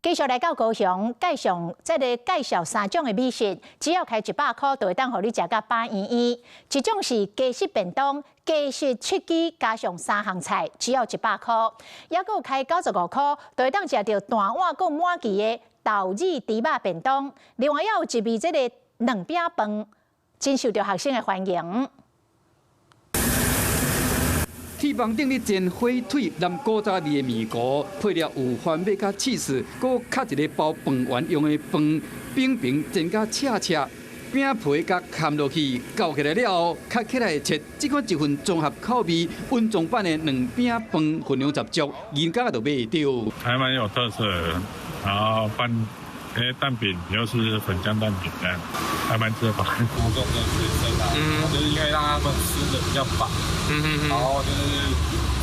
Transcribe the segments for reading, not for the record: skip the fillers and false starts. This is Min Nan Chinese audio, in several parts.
繼續來到高雄，介紹這个介紹三種的美食，只要開100箍就會當予你食甲飽圓圓。一種是雞翅便當，雞翅七支加上三項菜，只要一百箍。抑閣有開95箍，就會當食著大碗閣滿期的豆乳豬肉便當。另外，還有一味這个軟餅飯，真受著學生的歡迎。鐵板頂咧煎火腿淋古早味的麵糊，配了有番麥佮起司，閣敲一个包飯圓用的飯，餅皮煎甲赤赤，餅皮佮崁落去，攪起來了後，較起來切。這款一份綜合口味溫藏版的軟餅飯，分量十足，人家都買會著。還蠻有特色的，然後飯，蛋餅又是粉漿蛋餅，這樣還蠻吃得飽。國中的學生啊，就是因為讓他們吃的比較飽，然後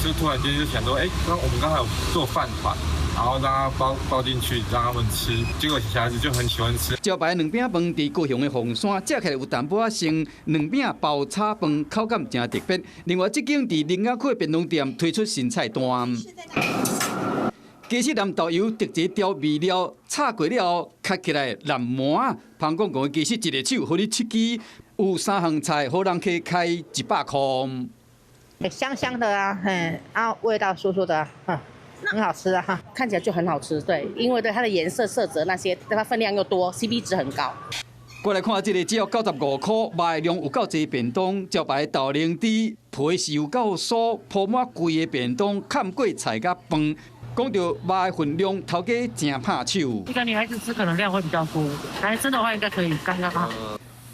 就是突然間就想說，哎，那我們剛才有做飯糰，然後讓他包包進去，讓他們吃，結果小孩子就很喜歡吃。招牌軟餅飯佇高雄的鳳山，食起來有淡薄仔像軟餅包炒飯，口感誠特別。另外，這間佇苓仔區的便當店推出新菜單。雞翅淋豆油特製調味料，炒過了後，較起來淋饃。芳講講其實一个手，予你七支，有三項菜，予人客開100箍。香香的啊，嘿，啊，味道酥酥的，很好吃啊，看起來就很好吃，對，因為對它的顏色、色澤那些，它分量又多，CP 值很高。過來看這个只要95箍，肉的量有夠濟便當，招牌豆奶豬皮是有夠酥，鋪滿規个便當，崁過菜佮飯。講著肉的分量，頭家誠拍手。一個女孩子吃可能量會比較多，男生的話應該可以剛剛好。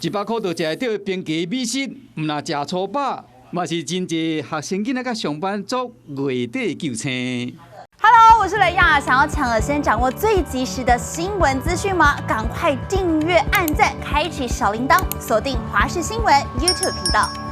100箍就食會著平價美食，毋若食粗飽，嘛是真濟學生囡仔佮上班族月底救星。 Hello，我是雷亞，想要搶先掌握最及時的新聞資訊嗎？趕快訂閱、按讚、開啟小鈴鐺，鎖定華視新聞 YouTube 頻道。